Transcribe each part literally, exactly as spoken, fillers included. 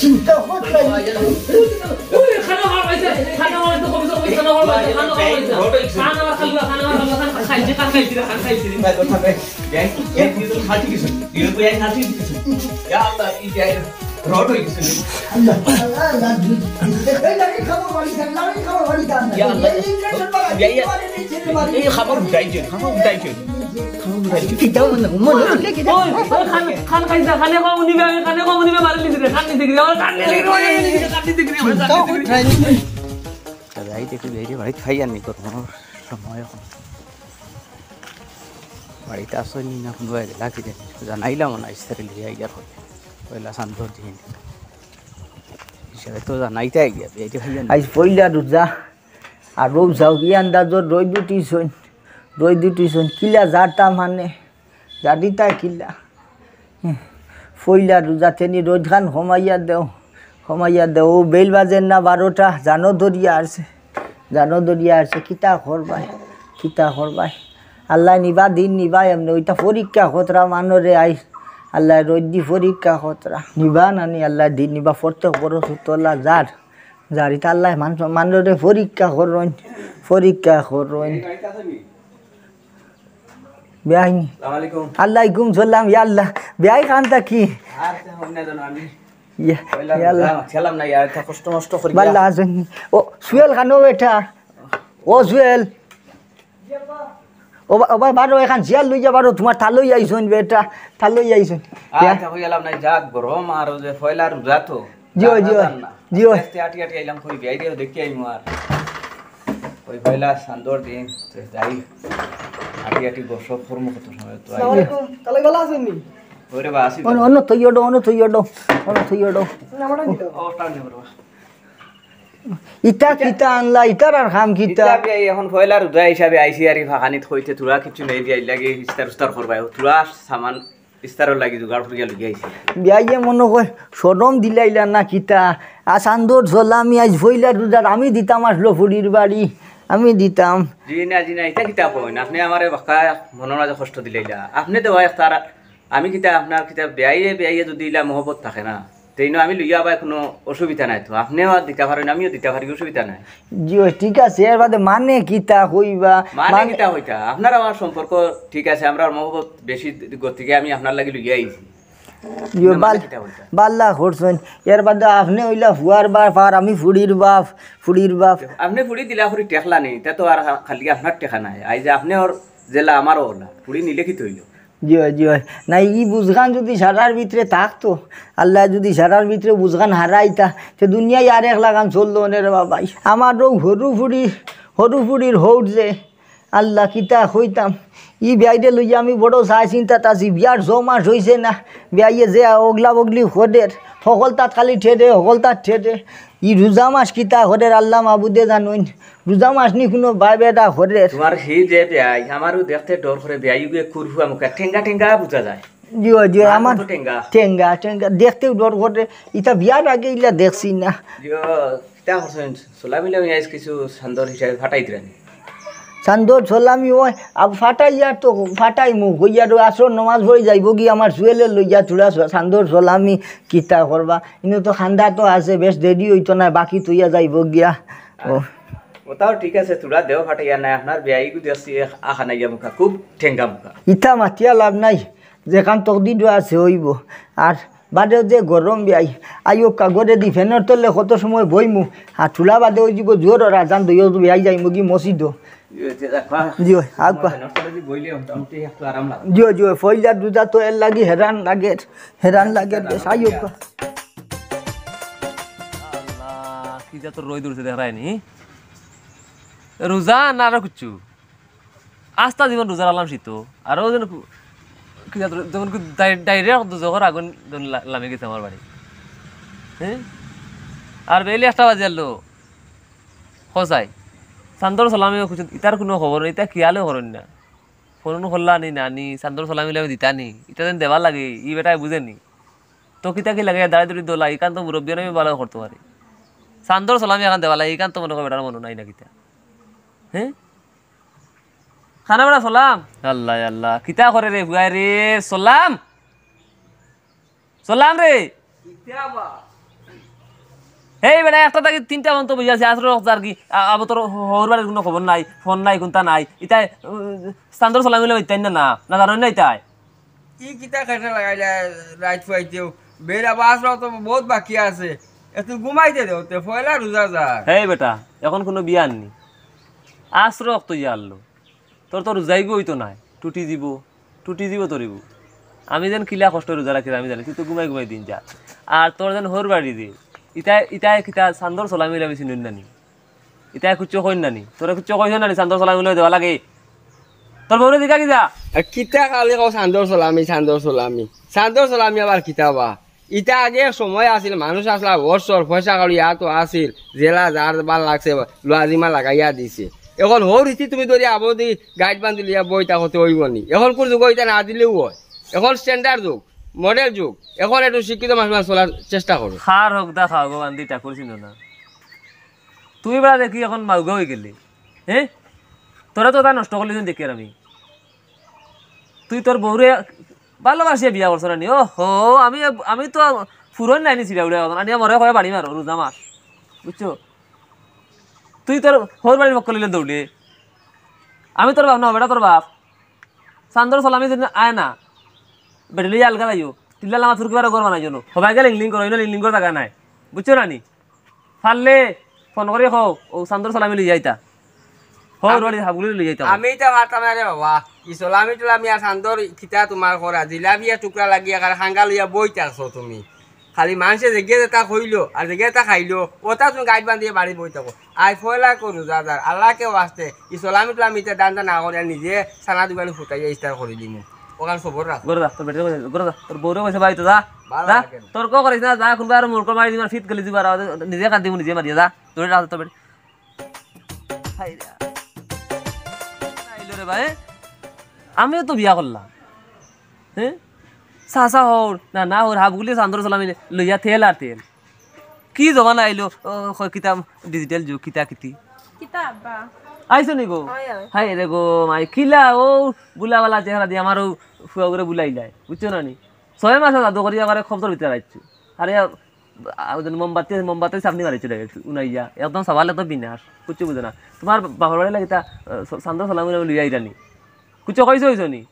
চিন্তা করতে ওই, খানা খাওয়া হয়েছে, খানা খাওয়া হয়েছে, কমসে কম খানা খাওয়া হয়েছে, খানা খাওয়া হয়েছে। খানা আমার খালুয়া, খানা আমার খালুয়া, খান খাইছে, খান খাইছে রে, খান খাইছে রে। ইয়া আল্লাহ, ই যে রড হয়ে গেছে। আল্লাহ, আল্লাহ, আল্লাহ, এই লাগে খাবার বাড়ি থাক, লাগে খাবার বাড়ি থাক। ইয়া আল্লাহ। এই ইঞ্জেকশন বাড়া, ইয়া, ইয়া। এই খাবার উঠাইছে, খাবার উঠাইছে। কিতাও না, মনে হচ্ছে কিতাও। ওই, ওই, খান, খান খাইছে, খানে কম নিবে, আমি খানে কম নিবে, মারে নিছে রে, খান নিছে রে, আমার খান নিছে রে, খান নিছে রে, আমার খান নিছে রে। যাই দেখি, যাই রে, বাড়িত খাই আর নি, কত সময় এখন। বাড়িত আসো নি না, কোনো এক লাকি দেন। জানাইলাম না, ইস্তারি লিয়ে আইয়ার হয়। পয়লা শান্ত দিন। হিসাবে তো জানাইতে আইয়া, বাড়িতে খাই আর নি। আজ পয়লা রোজা, আর রোজাও কি আন্দাজ রই দুটি সইন, রই দুটি সইন, কিলা যাতা মানে। জানি তাই কিলা। হুম। পয়লা রোজা তেনি রোদ খান কমাইয়া দেও, কমাইয়া দেও। ও বেল বাজের না বারোটা, জানো দরিয়া আছে, জানো দরিয়া আছে। কিতা করবায়, কিতা করবায়। আল্লাহ নিবা, দিন নিবা, এমনি ওইটা পরীক্ষা খতরা মানরে আই। আল্লাহ রোদ দি পরীক্ষা খতরা। নিবা না নি আল্লাহ দিন নিবা, প্রত্যেক বড় সুতলা যার, যার ইতা আল্লাহ মান-, মানরে পরীক্ষা করইন, পরীক্ষা করইন। বেআইন। সালাম আলাইকুম। আলাইকুম সালাম, ইয়া আল্লাহ। বেআই খান তা কি? আর তো অন্য জন আমি। ইয়া, পয়লা ইয়া আল্লাহ। রোজা, খেলাম না ইয়ার, এত কষ্ট মষ্ট করি। বাল্লা আছেন। ও, সুয়েল খানো বেটা। ও, সুয়েল। ও বা-, ও ভাই, বারো এখান জিয়াল লইয়া বারো, তোমার তা লই আইছইন বেটা, তা লই আইছইন। আর ইয়া। তা কই এলাম নাই, যাক, গরম আর ওই যে পয়লা রোজা তো। জি, জি, জানা যান না। জি। আস্তে আস্তে আটি আটি আইলাম, কই বিয়াই দিয়ে দেখি আইমু আর। ওই পয়লা চান্দর দিন, তো যাই, আটি আটি গসব করমু কত সময় তো আই। আসসালামু আলাইকুম। কালাই ভালা আছইন নি? ওরে বা, আছি অন্য, ভালা। অন্য থইও ডো, অন্য থইও ডো, অন্য থইও ডো। না, আমার নিতে হবে। ও, টান নে, বাবা। ইতা কিতা আনলা, ইতার আর কাম কিতা? ইতা বিয়াই এখন পয়লা রোজা হিসাবে আইছি আর ই ফাঁকানিত কইতে তোরা কিচ্ছু নেই বিয়াই লাগে, ইস্তার উস্তার করবায়। তোরা সামান ইস্তারর লাগি জোগাড় করিয়া লইয়া আইছি। বিয়াইয়ে মনো কয় শরম দিলাইলা না কিতা? আর চান্দর সালামি আইজ পয়লা রোজার আমি দিতাম আসলো ফুড়ির বাড়ি, আমি দিতাম। জি না, জি না, ইতা কিতা কইন? আপনে আমারে বাক্কা মনর মাঝে কষ্ট দিলাইলা। আপনে দেওয়া ইস্তার, আমি কিতা আপনার কিতা বিয়াইয়ে, বিয়াইয়ে যদি ইলা মহব্বত থাকে না, তেইন আমি লইয়া আবার কোনো অসুবিধা নাই তো। আপনেও আর দিতা পারেন, আমিও দিতা পারি, অসুবিধা নাই। জি, ওই ঠিক আছে, এর বাদে মানে কিতা কইবা? মানে মানে কিতা কইতা? আপনার আমার সম্পর্ক ঠিক আছে, আমরার মহব্বত বেশি, গতিকে আমি আপনার লাগি লইয়া আইছি। জি, না, মানে বাল-, কিতা কইতা? বাল্লা করছইন। এর বাদে আপনে অইলা ফুয়ার বাপ আর আমি ফুড়ির বাপ, ফুড়ির বাপ। আপনে ফুড়ি দিলা ফুড়ি টেকলা নেই, তা তো আর খা-, খালি আপনার টেকা নাই। আইজ আপনে ওর জেলা আমারও ওলা, ফুড়ি নিলে কিতা অইলো? জি অয়, জি অয়। না, ই বুঝখান যদি সারার ভিতরে থাকতো, আল্লায় যদি সারার ভিতরে বুঝখান হারাইতা, তে দুনিয়ায় আর এক লাগান চললো নে রে বাবাই। আমার অউ হরু ফুড়ি, হরু ফুড়ির হউর যে, আল্লাহ কিতা কইতাম, ই বিয়াইরে লইয়া আমি বড় চাই চিন্তাত আছি, বিয়ার ছ মাস অইছে না, বিয়াইয়ে যে অগলা বগলি করের, হকলতাত খালি ঠেরে, হকলতাত ঠেরে। ই রোজা মাস কিতা করের আল্লাহ মাবুদে জানইন। রোজা মাস নি কুনু বায় বেটা করের। তোমার হি যে বিয়াই, আমারও দেখতে ডর করে বিয়াই, ইগুয়ে কুরফুয়া মুখা, টেঙ্গা টেঙ্গা বুঝা যায়। জি অয়, জি অয়, মার আমার মতো টেঙ্গা। টেঙ্গা, টেঙ্গা, দেখতেও ডর করে। ইতা বিয়ার আগে ইলা দেখছি না। জি অয়, কিতা করছইন? সালামি লামি আইজ কিছু চান্দর হিসাবে ফাটাই দিলানি। চান্দর সালামি অয়, আব ফাটাইয়ার তো ফাটাইমু, কইয়ার আসর নমাজ পড়ি যাইবো গি আমার সুয়েলে লইয়া থুড়া স-, চান্দর সালামি কিতা করবা? ইনো তো খান্দা তো আছে, বেশ দেরি অইতো না, বাকি থইয়া যাইবো গিয়া। ও। ওটাও ঠিক আছে, থুড়া দেও ফাটাইয়া নাই, আপনার বিয়াইগু দেখছি এক আখানাইয়া মুখা, খুব টেঙ্গা মুখা। ইতা মাতিয়া লাভ নাই, যেখান তকদিরো আছে অইবো। আর বাদে যে গরম বিয়াই, আইও কা ঘরে দি ফ্যানর তলে কত সময় বইমু, আর থুড়া বাদে অইযিবো জোহরর আজান দইও বিয়াই যাইমু গি মসজিদো। জি অয়, আউক্কা। ফ্যানর তলে দি বইলে মোটামুটি একটু আরাম লাগে। জি অয়, জি অয়, পয়লা রোজা তো এর লাগি হেরান লাগের, হেরান লাগের বেশ, আইও কা। আল্লাহ, কি জাতর রইদ উঠছে দেখরায়নি? রোজা না আরো কিচ্ছু? আস্তা জীবন রোজা রাখলাম শীত। আরো যেন কু-, কি জাত, যেমন কি ডাই-, direct দুজখর আগুন যেন লা-, লামি গেছে আমার বাড়ি। হ্যাঁ? আর বেইলে একটা বাজে আলো। হোসাই। চান্দর সালামিও কিছু, ইতার কুনু খবর নাই, ইতা খিয়ালও করইন না। ফোন করলা নি না নি, চান্দর সালামি লাগি দিতা নি। ইতা যেন দেবার লাগি, ই বেটায় বুঝে নি। তো কিতা কি লাগে, দাঁড়াই দৌড়ি দোলা, ইখান তো মুরব্বি আমি ভালা করতো পারি। চান্দর সালামি এখান দেবার লাগি, ইখান তো মনো কয় বেটার মনো নাই না কিতা। হ্যাঁ? খানা বেটা সালাম। আল্লাহ, আল্লাহ, কিতা করে রে, বুয়াই রে, সালাম। সালাম রে। কিতা বা? এই বেটা, একটা থাকি তিনটা পর্যন্ত বইয়া আছি, আছরর অক্ত যারগি, আ-, আবো তোর হউর বাড়ির কুনু খবর নাই, ফোন নাই, কুন্তা নাই। ইতায়, উম, চান্দর সালামি লইতাইন না, না, না জানইন না ইতায়। ই কিতা খেটা লাগাইলা রাইত ফুয়াইতেউ? বের আবার আছরর অক্ত বউত বাকি আছে, একটু ঘুমাইতে দেও তে, পয়লা রোজাদার। হেই বেটা, অখন কুনু বিয়ান নি, আছরর অক্ত ইয়া আরলো। তোর তো রোজাইগু অইতো নায়, টুটি যিবো, টুটি যিবো তোর ইগু। আমি যেন কিলা কষ্টে রোজা রাখি আমি জানি, তুই তো ঘুমাই ঘুমাই দিন যা। আর তোর যেন হউর বাড়ি যে, ইতায়, ইতায় কিতা চান্দর সালামি লইয়া বেশি নইন নানি? ইতায় কুচ্ছু কইন নানি? তোরে কুচ্ছু কইছে নানি চান্দর সালামি লইয়া দেওয়া লাগে? তোর বউরে জিগা কিতা? আর কিতা খালি কও চান্দর সালামি, চান্দর সালামি। চান্দর সালামি আবার কিতা বা? ইতা আগে এক সময় আছিল, মানুষ আছলা, বছর পয়সা কড়ি অত আছিল, যেলা যার ভালা লাগছে, লুয়াজিমা লাগাইয়া দিছে। অখন হউর ইতি তুমি ধরি আবদি গাইট বান্ধি লইয়া বই থাকতে অইবো নি? অখনকুর যুগ ইতা না দিলেউ অয়। অখন standard যুগ, model যুগ। অখন একটু শিক্ষিত মানুষ চলার চেষ্টা করো। খার হকদা খাও গো বান্দি, ঠাকুর চিনো না। তুই বেটা দেখি অখন মাউগা অইগেলে, হে? তোরা তো তা নষ্ট করলি দেখি আর আমি। তুই তোর বউরে ভালোবাসিয়া বিয়া করছস নানি? ও হো, আমি, আমি তো ফুরন নাইনি ছিড়া উড়ে অখন। আনিয়া মরে কয় বাড়ি মারো, রোজা মাস। বুঝছো? তুই তোর হউর বাড়ির পক্ষ লইলে দৌড়ে। আমি তোর বাপ না, বেটা তোর বাপ। চান্দর সালামি যদি আয় না, বেটা লইয়া আলগা যাইও। টিল্লা লামা তুর্কি বারো ঘর বানাই জন্য। হবাই গেলে ইংলিং করো, ইনো ইংলিং করার জাগা নাই। বুঝছো নানি? পারলে ফোন করি কও, অউ চান্দর সালামি লইয়া আইতা। হো, আমি, রোডে হাবগুলি লইয়া আইতা। আমি ইতা পারতাম না রে বাবা। ই সালামি টুলামি আর চান্দর কিতা তুমার করা? জিলাপিয়া টুকরা লাগিয়া খালি খাঙ্গা লইয়া বই থাকছো তুমি। খালি মানষে যেগিয়ে যেতা কইলো আর যেগিয়ে যেতা খাইলো, অতা তুমি গাইট বান্ধিয়া বাড়ি বই থাকো। আই পয়লা করি রোজাদার, আল্লাহকে ওয়াস্তে, ই সালামি টুলামি ইতা দান্দা না করিয়া নিজে সানা দুকানি ফুটাইয়া ইফতার করি দিমু। অখান সবর রাখ। ঘরো যা, তোর বেটিরে কইছে, ঘরো যা, তোর বউরে কইছে বাড়িত যা। ভালা যা, লাগে না। তর্ক করিস না, যা, কুনবা আরো মুরকো মারি দিবা, ফিট গলি দিবা, আর নিজে কান্দিমু, নিজে মারিয়া যা। ধরে রাখ তোর বেটি। হায় রে। আইলো রে ভাই, আমিও তো বিয়া করলাম। হ্যাঁ? চাচা হউর, না, না হউর, হাবগুলি চান্দর সালামি লইয়া তেল আর তেল। কি জমানা আইলো, ও, কয় কিতা digital যুগ, কিতা কিতি। কিতা আব্বা? আইছো নি গো? অয়, অয়। হায় রে গো, মাই কিলা, অউ বুলাবালা চেহারা দি আমার অউ ফুয়াগুরে বুলাইলায়, বুঝছো না নি? ছয় মাসে জাদু করি আমারে কবজর ভিতরে রাখছো। আরে, আ, মোমবাতি, মোমবাতি সামনে মারিছো direct, উনাইয়া। একদম সওয়ালে তো বিনাশ, কুচ্ছু বুঝো না। তুমার বাপর বাড়ি লাগি তা, আ, স-, চান্দর সালামি লইয়া আইরানি। কুচ্ছু কইছো, কইছো নি?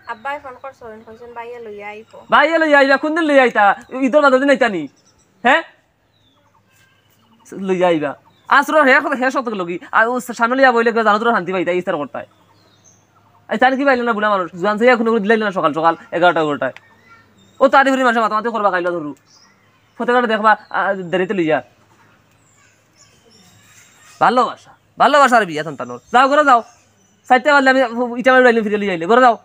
আব্বায় ফোন করছইন, কইছইন ভাইয়ে লইয়া আইবো। ভাইয়ে লইয়া আইবা, কুনদিন লইয়া আইতা? ইদর বাদে দিন আইতা নি? হ্যাঁ? লইয়া আইবা। আছরর হে, হে শতক লগি। আর অউ সামনে লইয়া বইলে কিবা জানো তোরা শান্তি পাইতা, ইফতার করতায়। এই তার কি পাইলে না বুলা মানুষ? জোয়ান চাইয়া কুনু দিলাইলে না সকাল সকাল এগারোটা এগারোটায়। অউ তাড়াতাড়ি মানষে মাতামাতি করবা খাইলা ধরু। ফতে ঘাটে দেখবা, আ, দেরিতে লইয়া। ভালোবাসা, ভালোবাসার বিয়া সন্তানর। যাও, ঘরো যাও। চাইরটা বাজলে আমি ইটা মারি উড়াইলাম, ফিরে লইয়া আইলে। ঘরো যাও।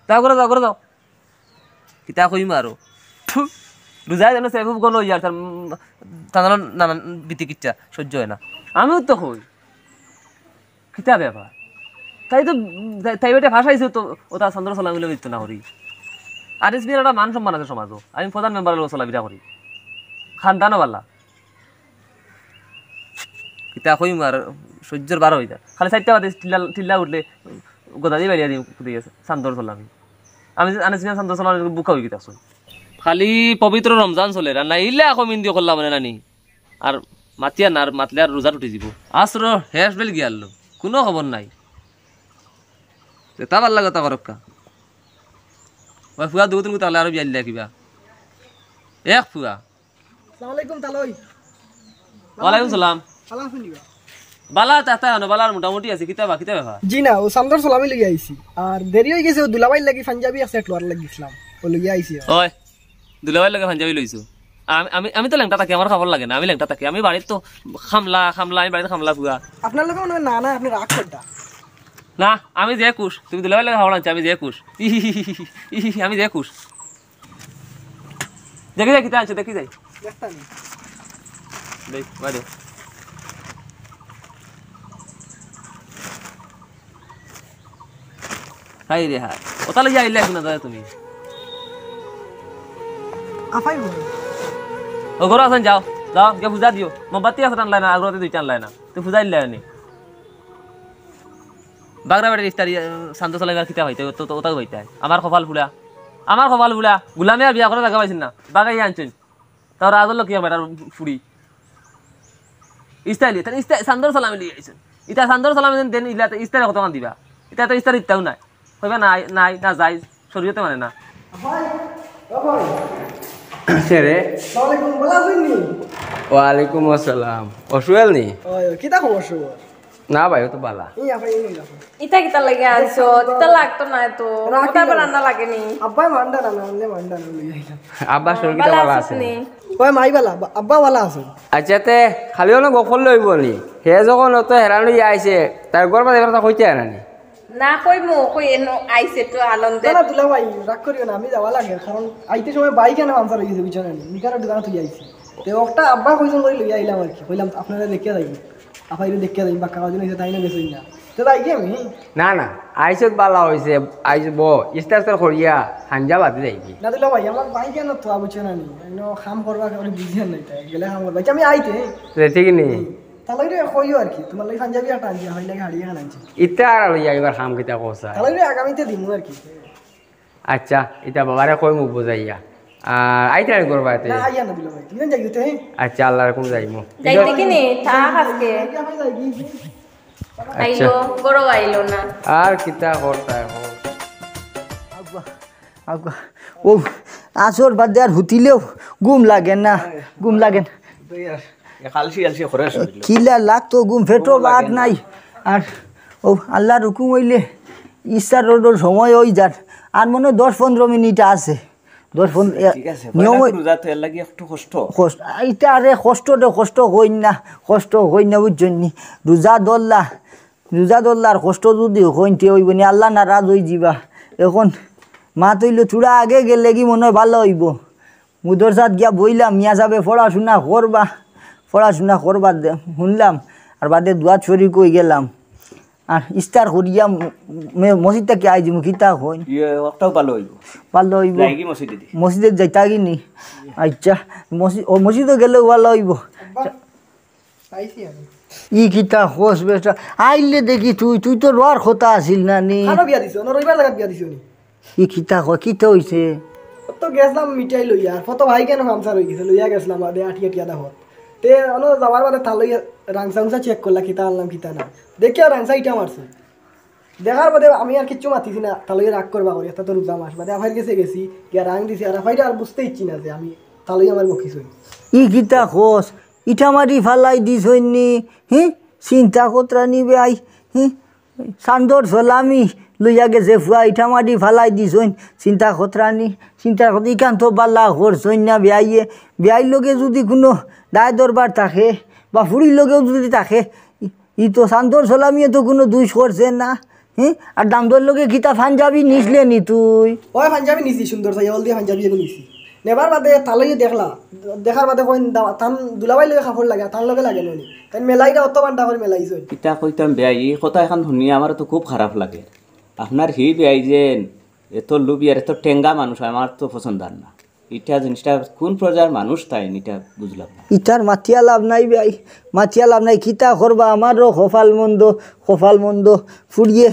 যাও, ঘরো যাও, ঘরো যাও। কিতা কইমু আরো? থু, রোজায় যেন সেফুফ গণ অইয়া আর তার, উম, তার নানান বিতিকিচ্ছা সহ্য অয় না। আমিও তো কই। কিতা ব্যাপার? তাই তো, তাই, তাই বেটা ফাঁসাইছে তো, অতা চান্দর সালামি লইয়া মিত্ত না করি। আর এস বির একটা মান সম্মান আছে সমাজো। আমি প্রধান মেম্বারর লগে চলাফিরা করি। খানদানও বালা। কিতা কইমু আর, সহ্যর বারো অইতা। খালি চাইরটা বাদে টিল্লা, টিল্লা উঠলে গদা দি বাড়িয়া দিমু, কুদি গেছে, চান্দর সালামি। আমি যে আনিস মিয়া চান্দর সালামি বুকা অই গেতাম। খালি পবিত্র রমজান চলের, আর না ইলা কমিন দিও করলা মানে নানি। আর মাতিয়া না, আর মাতলে আর রোজা টুটি যিবো। আছরর শেষ বেল গিয়ারলো, কুনু খবর নাই। যেতা ভালা লাগে অতা করউক্কা। অউ ফুয়া দুগুতুন গুতা অইলে আরো বিয়া দিলা কিবা। এক ফুয়া। আসসালামু আলাইকুম, তালই। ওয়ালাইকুম সালাম। ভালা আছইন নি বা? ভালা, তাতা হনো, ভালা আর মোটামুটি আছি। কিতা বা, কিতা ব্যাপার? জি না, অউ চান্দর সালামি লইয়া আইছি। আর দেরি অই গেছে, অউ দুলাভাইর লাগি পাঞ্জাবি এক set লওয়ার লাগি গেছিলাম। অউ লইয়া আইছি। ওই, দুলাভাইর লাগি পাঞ্জাবি লইছো? আমি, আমি, আমি তো লেংটা থাকি, আমার কাপড় লাগে না, আমি লেংটা থাকি। আমি বাড়িত তো কামলা, কামলা, আমি বাড়িত কামলা ফুয়া। আপনার লগে মনে অয় না, না, আপনে রাগ করতা। না, আমি যে খুশ, তুমি দুলাভাইর লাগি কাপড় আনছো, আমি যে খুশ। ইহি, ইহি, ইহি, ইহি, আমি যে খুশ। দেখি যাই, কিতা আনছো, দেখি যাই। দেখতাম। দেখ, বাইরে। হায় রে হায়। অতা লইয়া আইলা অখন দাদা তুমি? আফাই বলে। অউ ঘরো আছইন, যাও। যাও, গিয়া পূজা দিও। মোমবাতি আছে টানলায় না, আগরবাতি দুইটা আনলায় না। তুমি পূজা দিলায় নি। বাগরা বেটার ইফতারি, আহ, চান্দর সালামি আর কিতা পাইতায়, অতা, অতা, অতাও পাইতায়। আমার কপাল পুড়া। আমার কপাল পুড়া। গুলামে আর বিয়া করার জাগা পাইছইন না। বাগাইয়া আনছইন। আর আজ হলো কি বেটার ফুড়ি? ইস্তাইলি, তাহলে ইস্তাই-, চান্দর সালামি লই আইছইন। ইতা চান্দর সালামি দেন, দেন ইলা তো ইস্তারে কতখান দিবা? ইতা তো ইস্তার ইত্তাও নাই। কইবা নাই, নাই, না যাই, শরীয়তে মানে না। ভাই, ও ভাই। সে রে? আসসালামু আলাইকুম, ভালা আছইন নি? ওয়ালাইকুম আসসালাম। অসুয়েল নি? ওই, ওই, কিতা খবর সবর? না ভাই, ও তো বালা। এই, আপা, এই নিন, আপা। ইতা কিতা লাগি আনছো? ইতা লাগতো না তো। রাখি ওটা আবার না। রান্না লাগেনি। আব্বায় মান্ডা না, না আনলে মান্ডা না, লই আইলাম। আব্বার শরীর কিতা বালা বালা আছস আছে? নি? ওই মাই বালা, বা-, আব্বা বালা আছে। আচ্ছা, তে খালি অনো গফল লইব নি? হে যখন অত হেরান লইয়া আইছে, তার ঘর বাদে কথা কইতে আর নি? না কইমু, কই এনো আইছে তো আনন্দে। না, না, দুলা ভাই, রাগ করিও না, আমি যাওয়া লাগে, কারণ আইতে সময় বাইক এনে পাংচার হয়ে গেছে, বুঝছো না নি? মিটারের দোকান থেকে আইছি। তে ওটা আব্বা কইজন করে লইয়া আইলাম আর কি, কইলাম আপনারা দেখিয়া যাইবেন। আপাইরে দেখিয়া যাই, বাক্কা কয়দিন হইছে তাই না গেছইন না। তে যাই কি আমি? না, না, আইছত বালা হইছে, আইস ব, ইস্তার ইস্তার করিয়া হাঞ্জা বাদে যাইবি। না দিলা ভাই, আমার ভাই কেন তো বুঝছো না নি? এনো কাম করবা করে বুঝিয়ার নাই তাই, গেলে কাম করবা। আচ্ছা, আমি আইতে। তে ঠিক নি? তাহলে রে কইও আর কি, তোমার লাগি পাঞ্জাবি একটা আনছি, আমার লাগি হাড়ি এখান আনছি। ইতা আর লইয়া এবার কাম কিতা করছা? তাহলে রে আগামীতে দিমু আর কি। আচ্ছা, ইতা বাবারে কইমু বুঝাইয়া। আর আইতে আর করবা এতে? না, আইয়া না দিলা ভাই, তুমি যাই গেতে, হ্যাঁ? আচ্ছা, আল্লাহর হুকুম যাইমু। যাইতে কি নি? থাক আজকে। আচ্ছা। আইলো, বড় আইলো না। আর কিতা করতা এখন? আব্বা, আব্বা, ও আসর বাদে আর হুতিলেও ঘুম লাগে না, ঘুম লাগে না। এক আলসি আলসি করে শরীর। কিলা লাগতো ঘুম, পেটো ঘুম লাগে ভাত না। নাই। আর ও আল্লাহর হুকুম হইলে ইস্তার রোডর সময় হই যার, আর মনে হয় দশ পনেরো মিনিট আছে। দশ পনেরো, এ, ঠিক আছে, নিয়ম পয়লা তো হই-, রোজা তো এর লাগি একটু কষ্ট। কষ্ট, ইটা আরে কষ্ট রে, কষ্ট হইন না, কষ্ট হইন না, বুঝছইন নি? রোজা ধরলা, রোজা ধরলা আর কষ্ট যদি হইন তে হইব নি, আল্লাহ নারাজ হই যিবা। এখন মাত হইল থুড়া আগে গেলে কি মনে হয় ভালো হইব। মুদরসাত গিয়া বইলাম, মিয়া সাবে পড়াশোনা করবা, পড়াশোনা করবা দে-, শুনলাম, আর বাদে দোয়াত শরিক হই গেলাম। আর ইস্তার করিয়া ম-, মে-, মসজিদ থাকি আই যিমু, কিতা কইন? ইয়ে, ওটাও ভালো হইব। ভালো হইব। যাইগি মসজিদে দি। মসজিদে যাইতা কি নি? আচ্ছা, মসজিদ, ও মসজিদে গেলেও ভালো হইব। আব্বা, আইছি আমি। ই কিতা কস বেটা? আইলে দেখি তুই, তুই তো রোয়ার কথা আছিল না নি? খানো বিয়া দিছো, না রবিবার লাগাত বিয়া দিছো নি? ই কিতা কয়, কিতা হইছে? তো গেছলাম মিঠাই লইয়া, আর কত ভাই কেন পাংচার হই গেছে, লইয়া গেছলাম বাদে আটিয়া টিয়া দাহত। তে অনো যাওয়ার বাদে তালইয়া রাংসা উংসা চেক করলা, কিতা আনলাম কিতা না। দেখিয়া রাংসা ইটা মারছে। দেখার বাদে আমি আর কিচ্ছু মাতিছি না, তালইয়া রাগ করবা করি, একটা তো রোজা মাস। বাদে আফাইর গেছে গেছি, গিয়া রাং দিছি, আর আফাইরে আর বুঝতে ইচ্ছি না যে আমি তালইয়া আমার বকিছইন। ই কিতা কস? ইটা মারি ফালাই দিছইন নি? হি? চিন্তা করতরা নি বেয়াই? হি? চান্দর সলামি লইয়া গেছে ফুয়া, ইটা মারি ফালাই দিছইন। চিন্তা করতরা নি, চিন্তা করতে ইখান তো বালা করছইন না বেয়াইয়ে। বেয়াইর লগে যদি কুনু দায় দরবার থাকে বা ফুড়ির লগেও যদি থাকে, ই, ই তো চান্দর সলামিয়ে তো কুনু দুষ করছে না। হি? আর দামদর লগে কিতা পাঞ্জাবি নিছলে নি তুই? ওই পাঞ্জাবি নিছি, সুন্দর চাইয়া হলদিয়া পাঞ্জাবি এগু নিছি। নেবার বাদে তালইয়ে দেখলা, দেখার বাদে কইন দা-, তান দুলাভাই লগে কাপড় লাগে, তান লগে লাগে নি। তাই মেলাইরা অত বান্ডা করে মেলাইছইন। কিতা কইতাম বেয়াই, ই কথা এখান হুনিয়া আমার তো খুব খারাপ লাগে। আপনার হি বেয়াই যেন এত লুবি আর এত টেঙ্গা মানুষ, আমার তো পছন্দ আর না। ইটা জিনিসটা কোন পর্যায়ের মানুষ তাইন, ইটা বুঝলাম না। ইতার মাতিয়া লাভ নাই বেয়াই, মাতিয়া লাভ নাই। কিতা করবা, আমারও কপাল মন্দ, কপাল মন্দ। ফুড়িয়ে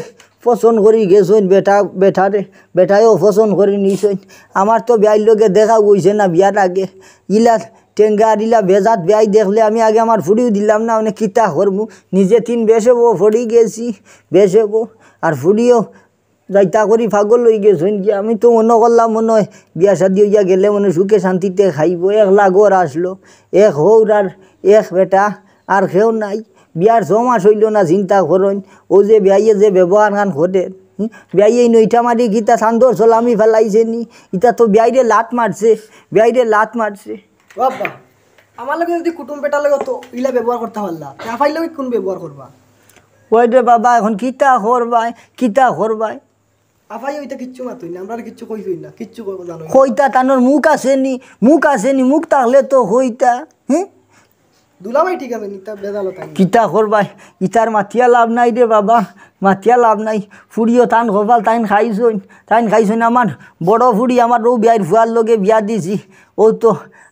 পছন্দ করি গেছইন বেটা, বেটারে, বেটায়ও পছন্দ করি নিছইন। আমার তো বেয়াইর লগে দেখা হইছে না বিয়ার আগে। ইলা টেঙ্গা আর ইলা বেজাত বেয়াই দেখলে আমি আগে আমার ফুড়িও দিলাম না, মানে কিতা করমু? নিজে তিন বেশে বউ পড়ি গেছি, বেশে বউ। আর ফুড়িও যাইতা করি পাগল হই গেছইন কি? আমি তো মনো করলাম মনে হয় বিয়া শাদি হইয়া গেলে মনে হয় সুখে শান্তিতে খাইব, একলা ঘর আসলো, এক হৌর আর এক বেটা, আর কেউ নাই। বিয়ার ছ মাস হইল না, চিন্তা করইন। ও যে বিয়াইয়ে যে ব্যবহার খান করে, হুম? বিয়াইয়ে নইটা মারি কিতা চান্দর সলামি ফালাইছে নি? ইটা তো বিয়াইরে লাত মারছে, বিয়াইরে লাত মারছে। ও আব্বা, আমার লগে যদি কুটুম বেটার লগে তো ইলা ব্যবহার করতা পারলা, তে আফাইর লগে কোন ব্যবহার করবা? ওই রে বাবা, এখন কিতা করবায়, কিতা করবায়? আফাই ওইটা কিচ্ছু মাতই না, আমরা কিচ্ছু কইছই না, কিচ্ছু কই-, জানোই না। কইতা তানোর মুখ আছে নি, মুখ আছে নি, মুখ থাকলে তো কইতা, হুম? দুলাভাই ঠিক আছে, নিতা বেজাল তাই না। কিতা করবায়, ইতার মাতিয়া লাভ নাই রে বাবা, মাতিয়া লাভ নাই। ফুড়িও তান কপাল, তাইন খাইছইন, তাইন খাইছইন। আমার বড় ফুড়ি, আমার রৌ বিয়াইর ফুয়ার লগে বিয়া দিছি, ও তো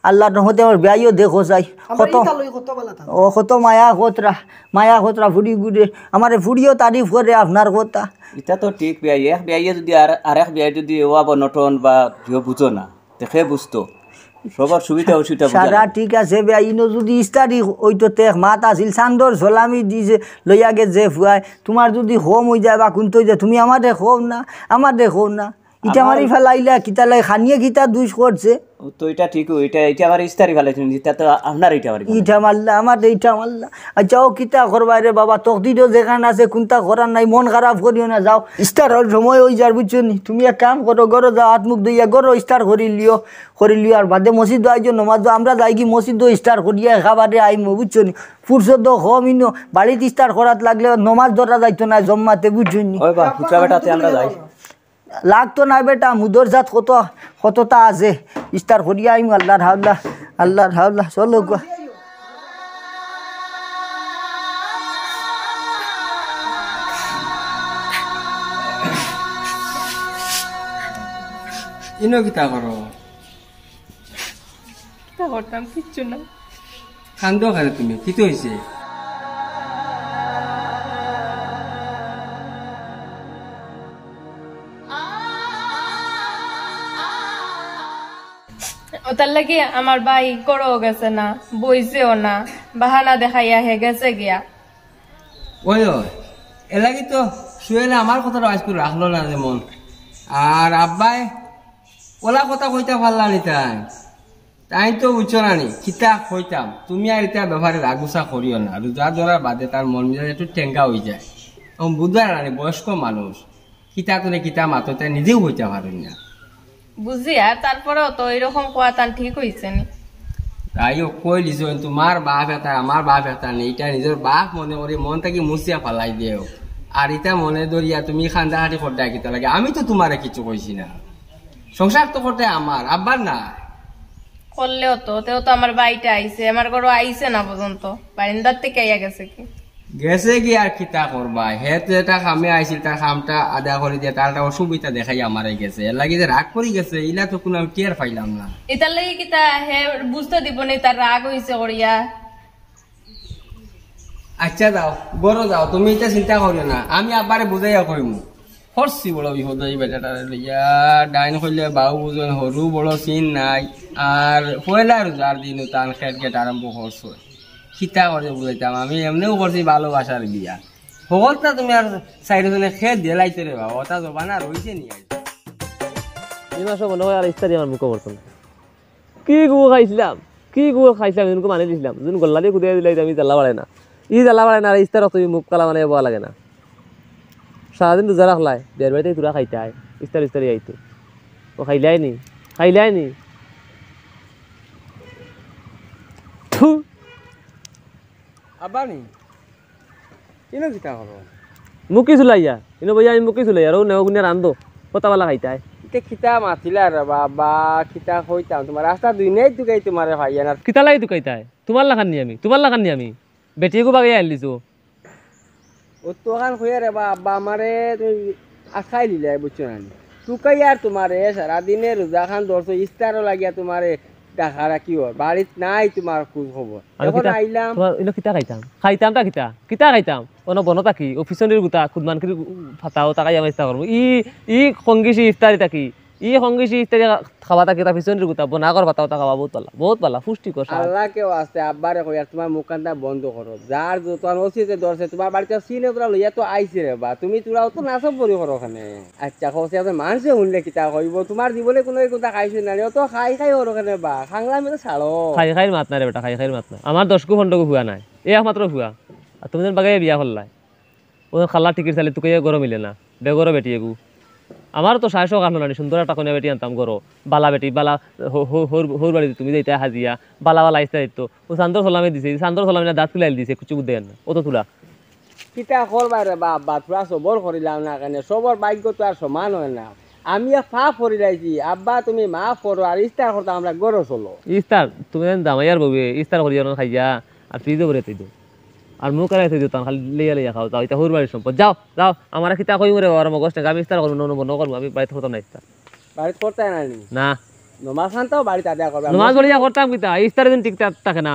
আল্লাহর রহমতে আমার বিয়াইও দেখো চাই। আমার কত, ইটা লই কত বালা থাকো। ও কত মায়া কতরা, মায়া কতরা ফুড়ি গুড়ে, আমার ফুড়িও তারিফ করে আপনার কথা। ইটা তো ঠিক বিয়াই, এক বিয়াইয়ে যদি আর, আর এক বিয়াই যদি ওয়া বনটন বা ভিও বুঝো না, তে কে বুঝতো? সবার সুবিধা অসুবিধা বুঝা সারা লাগে। ঠিক আছে বে, ইনো যুদি ইস্তারি অইতো তে মাত আছিল, চান্দর সালামি দিছে, লইয়া গেছে ফুয়ায়। তুমার যুদি কম অই যায় বা কুন্তা অই যায়, তুমি আমারে কও না, আমারে কও না। ইটা আমার মারি ফালাইলা, কিতা লাই খানিয়ে কিতা দুষ করছে? ও তো ইটা ঠিক, ইটা, ইটা আমার ইস্তারি ফালাইছেন, ইটা তো আপনার ইটা আমার ফালাইছেন। ইটা মারলা, আমার ইটা মারলা। আচ্ছা, ও কিতা করবায় রে বাবা, তকদিরও যেখান আছে, কুন্তা করার নাই, মন খারাপ করিও না, যাও। ইস্তারর সময় অই যার, বুঝছো নি? তুমি এক কাম করো, ঘরো যাও, হাত মুখ ধুইয়া ঘরো ইস্তার করি লিও, করি লিও, আর বাদে মসজিদো আইজো, নমাজো আমরা যাইগি মসজিদো ইস্তার করিয়া একেবারে আইমু, বুঝছো নি? ফুরসত কম ইনো, বাড়িত ইস্তার করাত লাগলে নমাজ ধরা যাইতো না জম্মাতে, বুঝছো নি? ওই বা, পুত্রা বেটা, তে আমরা যাই। লাগতো না বেটা, মুদর জাত কত, কততা আছে। ইস্তার করিয়া আইমু, আল্লার হাওলা, আল্লার হাওলা, চলো গো। ইনো কিতা করো? কিতা করতাম, কিচ্ছু না। কান্দো কেনে তুমি? কিতা অইছে? ওটার লাগি আমার ভাই ঘরো গেছে না, বইছেও না, বাহানা দেখাইয়া হে গেছে গিয়া। ওই, ওই, এর লাগি তো সুয়েলে আমার কথাটা আইজকু রাখলো না যেমন। আর আব্বায় ওলা কথা কইতা পারলা নি তাই। তাইন তো বুঝছো না নি, কিতা কইতাম, তুমি আর ইতা ব্যাপারে রাগ গুসা করিও না। রোজা ধরার বাদে তার মন মেজাজ একটু টেঙ্গা অই যায়। এখন বুঝবা না নি, বয়স্ক মানুষ, কিতা তনে কিতা মাতো, তাই নিজেও কইতা পারইন না। বুঝি, আর তারপরেও তো এরকম কওয়া তান ঠিক অইছে নি। তাইও কইলিছো, তুমার বাপ একটা, আমার বাপ একটা নি, ইটা নিজর বাপ মনে করি মন থাকি মুছিয়া ফালাই দেও। আর ইতা মনে ধরিয়া তুমি কান্দাকাটি করতায় কিতা লাগি? আমি তো তুমারে কিচ্ছু কইছি না। সংসার তো করতে আমার, আব্বার না। করলেও তো, তেও তো আমার বাড়িতে আইছে, আমার ঘরো আইছে না পর্যন্ত, বারিন্দার থেকে আইয়া গেছে কি? গেছে কি আর কিতা করবা? হে তো এটা কামে আইছিল, তার কামটা আদায় করি দিয়া, তার একটা অসুবিধা দেখাই আমারে গেছে। এর লাগি যে রাগ করি গেছে, ইলা তো কুনু আমি টের পাইলাম না। ইতার লাগি কিতা হে বুঝতে দিব নি তার রাগ অইছে করিয়া? আচ্ছা যাও, ঘরো যাও, তুমি ইতা চিন্তা করিও না, আমি আব্বারে বুঝাইয়া কইমু। করছি বড় বিপদ এই বেটাটারে লইয়া, ডাইন কইলে বাউ বুঝইন, হরু বড় চিন নাই, আর পয়লা রোজার দিনও তান খেট খেট আরম্ভ করছে। কিতা করে বুঝাইতাম, আমি এমনেও করছি ভালোবাসার বিয়া। হকলতা তুমি আর চাইরোজনে খেট দিলাইছো রে বাবা, ওটা জবানা রইছে নি আর। এই মাসে মনে হয় আর ইস্তারি আমার মুখে পড়তো না। কি গু খাইছিলাম, কি গু খাইছিলাম, এদিনকে মানি দিছিলাম, যেদিন গল্লা দিয়ে কুদিয়ে দিলে আমি জ্বালা বাড়ে না, ই জ্বালা বাড়ে না, আর ইস্তার অত মুখ কালা মানে বলা লাগে না। সারাদিন রোজা রাখলাই, বিয়ার বাড়িতে তোরা খাইতে আয়, ইস্তার ইস্তারি আইতো, ও খাইলাই নি, খাইলাই নি। থু। আব্বা নি? ইনো কিতা করো? মুকি চুলাইয়া। ইনো বইয়া আমি মুকি চুলাইয়া। রৌ নেও গুনে রান্ধো। কতা বালা খাইতায়। ইতে কিতা মাতিলা রে বাবা, কিতা কইতাম তোমার। রাস্তা দুই নেই তুকাই তোমারে ভাইয়া না। কিতা লাগি তুকাইতায়? তোমার লাখান নি আমি, তোমার লাখান নি আমি। বেটিগু বাগাই আনলিছো। ও তো খান কইয়া রে বাবা, আমারে তুমি আখাই লিলাই, বুঝছো না নি? তুকাই আর তোমারে সারাদিনে রোজা খান ধরছো, ইস্তারও লাগিয়া তোমারে ডাকা ডাকি ওর। বাড়িত নাই তোমার খোঁজ খবর। আমি এখন কিতা, আইলাম। তোমার ইনো কিতা খাইতাম? খাইতাম তা কিতা? কিতা খাইতাম? অনো বনো তাকি, ও পিছনের গুতা, খুদমানকির ফাতাও তাকাই আমার ইস্তা করবো। ই, ই কঙ্গিসি ইফতারি তাকি, ই কঙ্গিসি ইফতারি খাওয়া তাকি, তা পিছনের গুতা, বনা কর ফাতাও তা খাওয়া বহুত বালা, বহুত বালা, পুষ্টিকর স্বাদ। আল্লাহ কেউ আছে, আব্বারে কই আর তোমার মুখখানটা বন্ধ করো। যার যত আন ওসিতে ধরছে, তোমার বাড়িতে সিনে তোরা লইয়া তো আইছে রে বা, তুমি তোরা অত নাচব বড়ি করো ওখানে। আচ্ছা, কওছে আছে, মানষে হুনলে কিতা কইবো? তোমার জীবনে কুনু এই কুনতা খাইছো না নি? অত খাই খাই হরো কেনে বা? খাংলামি তো ছাড়ো। খাই খাইর মাত না রে বেটা, খাই খাইর মাত না। আমার দশগু পনরোগু ফুয়া নাই, এ একমাত্র ফুয়া। আর তুমি যেন বাগাইয়া বিয়া করলায়। ও খালা টিকির চালি তুকাইয়া গরো মিলে না। বেগরো বেটি এগু। আমারও তো সাহস কাটলো না নি, সুন্দর একটা কইনা বেটি আনতাম গরো। বালা বেটি, বালা হো-, হো-, হৌর, হৌর বাড়িত তুমি যাইতায় হাজিয়া, বালা বালা ইস্তা দিত। ও চান্দর সালামি দিছে, চান্দর সালামি না দাঁত কিলাইল দিছে, কুচু বুদ্ধি আর না। অত তুলা। কিতা করবায় রে বা আব্বা, থুড়া সবর করিলাও না কেনে? সবর ভাগ্য তো আর সমান অয় না। আমি এক পাপ করিলাইছি, আব্বা তুমি মাফ করো, আর ইস্তার করতাম আমরা গরো চলো। ইস্তার, তুমি যেন জামাইয়ার বউয়ে ইস্তার করিয়া অনো খাইয়া, আর ফ্রিজো ভরে থই দেও। আর মুখ এড়াই থই দেও, তান খালি লইয়া লইয়া খাও, যাও, ইতা হৌর বাড়ির সম্পদ। যাও, যাও, আমারে কিতা কইমু রে বাবা, মগজ টেকা, আমি ইস্তার করমু, নন বন্ধ করমু, আমি বাড়িত করতাম না ইস্তার। বাড়িত করতায় না নি? না। নমাজ খান তো বাড়িত আদায় করবে। নমাজ পড়িয়া করতাম কিতা? ইস্তার দিন ঠিক থা-, থাকে না।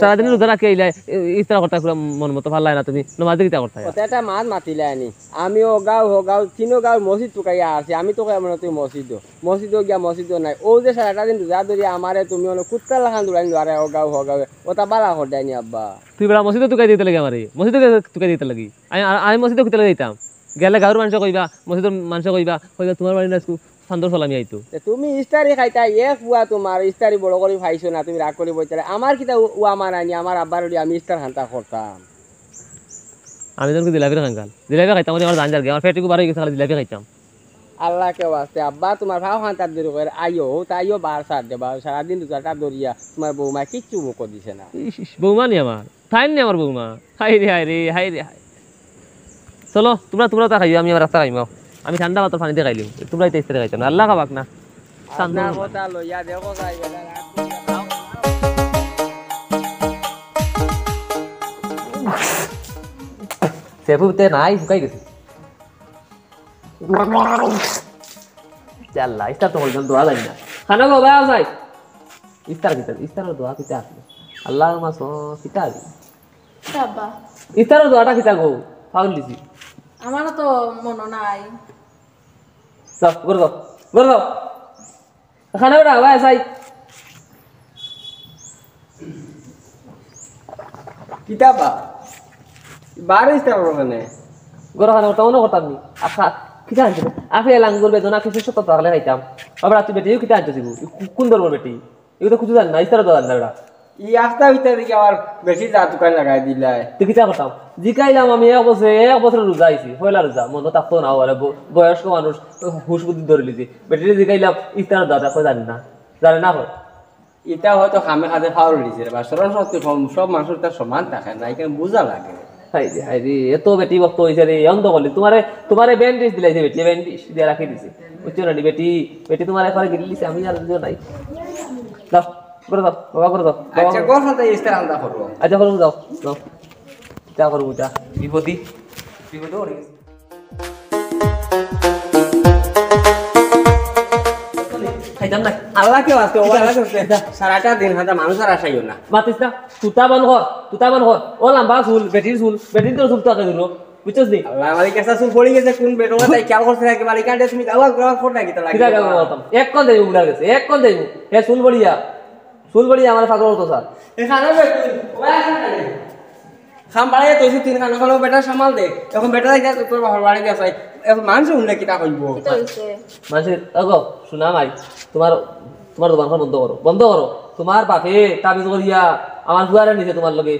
সারাদিন রোজা রাখি আইলায়, ইফতার করতায়, মন মতো পারলায় না তুমি, নমাজে কিতা করতায়? অতা একটা মাত মাতিলায় নি। আমি অউ গাউ, হউ গাউ, তিনো গাউর মসজিদ তুকাইয়া আছি। আমি তো কইয়ার মনে তুই মসজিদো, মসজিদো গিয়া মসজিদো নাই। অউ যে সারাটা দিন রোজা ধরিয়া আমারে তুমি অনো কুত্তার লাখান দৌড়াইন দৌড়াইরায় অউ গাউ, হউ গাউ, অতা বালা কররায় নি আব্বা। তুই বেটা মসজিদো তুকাই দিতে লাগি আমারে, মসজিদো তুকাই দিতে লাগি। আমি, আমি মসজিদো কিতা লাগি যাইতাম? গেলে গাউর মানষে কইবা, মসজিদর মানষে কইবা, কইবা তুমার বাড়ি না আইজকু চান্দর সালামি আইতো। তে তুমি ইফতারি খাইতায়, এক পুয়া তুমার ইফতারি বড় করি পাইছো না, তুমি রাগ করি বইতায়। আমার কিতা উ-, উয়া মানায় নি, আমার আব্বার অইলে আমি ইফতার খানতা করতাম। আমি তো জিলাপির কাঙ্গাল, জিলাপি খাইতাম, আমার জান যারগি, আমার পেট ইগু বার অইগেছে, খালি জিলাপি খাইতাম। আল্লাহকে ওয়াস্তে আব্বা, তুমার পাও খানতাত দূর করি আইও, তা আইও বার সার দে, বার সারাদিন রোজাটা ধরিয়া তুমার বৌমায় কিচ্ছু মুখো দিছে না। ইস, ইস, বৌমা নি আমার, তাইন নি আমার বৌমা। হায় রে, হায় রে, হায় রে, হায়। চলো, তুমরা, তুমরা তা খাইও, আমি আমার রাস্তা খাইমু। আমি ঠান্ডা ভাতর পানি দি খাইলিমু। তুমরা ইতা ইফতারি খাইতায় না। আল্লাহ খাবাক না। আপনার কথা লইয়া দেখো যাই, বেটা, রাত সেফু তে নাই, শুকাই গেছে। ইয়া আল্লাহ, ইফতার তো হইল, দোয়া জানি না। খানা বাবা, আও যাই। ইফতার কিতা? ইফতারর দোয়া কিতা আছে? আল্লাহ মাসো কিতা আছে? কিতা আব্বা? ইফতারর দোয়াটা কিতা গো? পাগল দিছি। আমারও তো মনো নাই। যাও, ঘরো যাও, ঘরো যাও। খানা বেটা, ভাই, যাই। কিতা বা? বারো ইফতার করো কেনে? ঘরো খানা করতাম, অনো করতাম নি। আচ্ছা, কিতা আনছো? আপেল, আঙ্গুর, বেদনা, কিছু সত্য থাকলে খাইতাম। বাবা, তুই বেটি, কিতা আনছো? কু-, কোন ধর্মর বেটি? এগুলো তো কিছু জানে না, ইফতারর দোয়া জানে না বেটা। ই আস্তা ভিতরে দেখি আমার বেটির যা দোকান লাগাই দিলায়। তুই কিতা করতাম? জিকাইলাম আমি এক বছর, এক বছর রোজা আইছি, পয়লা রোজা, মনো থাকতো না, ওরে ব-, বয়স্ক মানুষ, হুশ বুদ্ধি ধরিলিছে। বেটিরে জিকাইলাম, ইফতারর দোয়াটা কয় জানে না, জানে না কয়। ইটা হয়তো কামে কাজে ফাউল দিছে রে বা, স্মরণ শক্তি কম, সব মানুষর তার সমান থাকে না, এখানে বুঝা লাগে। হায় রে, হায় রে, এত বেটি ভক্ত হইছে রে, অন্ধ করলি। তুমারে, তুমারে ব্যান্ডেজ দিলাইছে বেটি, ব্যান্ডেজ দিয়া রাখি দিছে। বুঝছো না নি বেটি? বেটি তুমারে একবারে গিলি দিছে, আমি আর বুঝো নাই। যাও, ঘরো যাও, বাবা ঘরো যাও, বাবা আচ্ছা, ঘরো। ঘর সাথে ইস্তার আন্দা করবো। আচ্ছা, ঘরো যাও, যাও। কিতা করবো ইটা? বিপদি, বিপদে পড়ে গেছে। খাইতাম না। আল্লাহকে বাঁচতে, ও আল্লাহ করছে। সারাটা দিন খাতা মানুষ আর আসাইও না। মাতিস না, তুতা বন্ধ কর, তুতা বন্ধ কর। ও লম্বা চুল, বেটির চুল, বেটির তো চুল তো আগে দিল, বুঝছস নি? আল্লাহ, আমার এই কেঁচা চুল পড়ে গেছে, কোন বেটো তাই খেয়াল করছে নাকি? বাড়ি কাটে তুমি গাওয়া গাওয়া ফোন নাকি তো লাগে। কিতা গাওয়া গাওয়া? এক কোন যাইবো বুলার গেছে, এক কোন যাইবো? হে চুল বড়িয়া, চুল বড়িয়া আমার ফাগল হতো স্যার। এ খানা বে তুই, ওয়া খানা রে। খাম বাড়াইয়া তৈছি তিন খান, ওখানে বেটা সামাল দে। এখন বেটা যাইতে তোর বাপর বাড়ি দিয়া চাই। এখন মানুষ শুনলে কিতা কইবো? কিতা হইছে? মানুষে, ওগো, শোনা মাই, তোমার, তোমার দোকানখান বন্ধ করো, বন্ধ করো। তোমার বাপে তাবিজ করিয়া আমার ফুয়ারে নিছে তোমার লগে।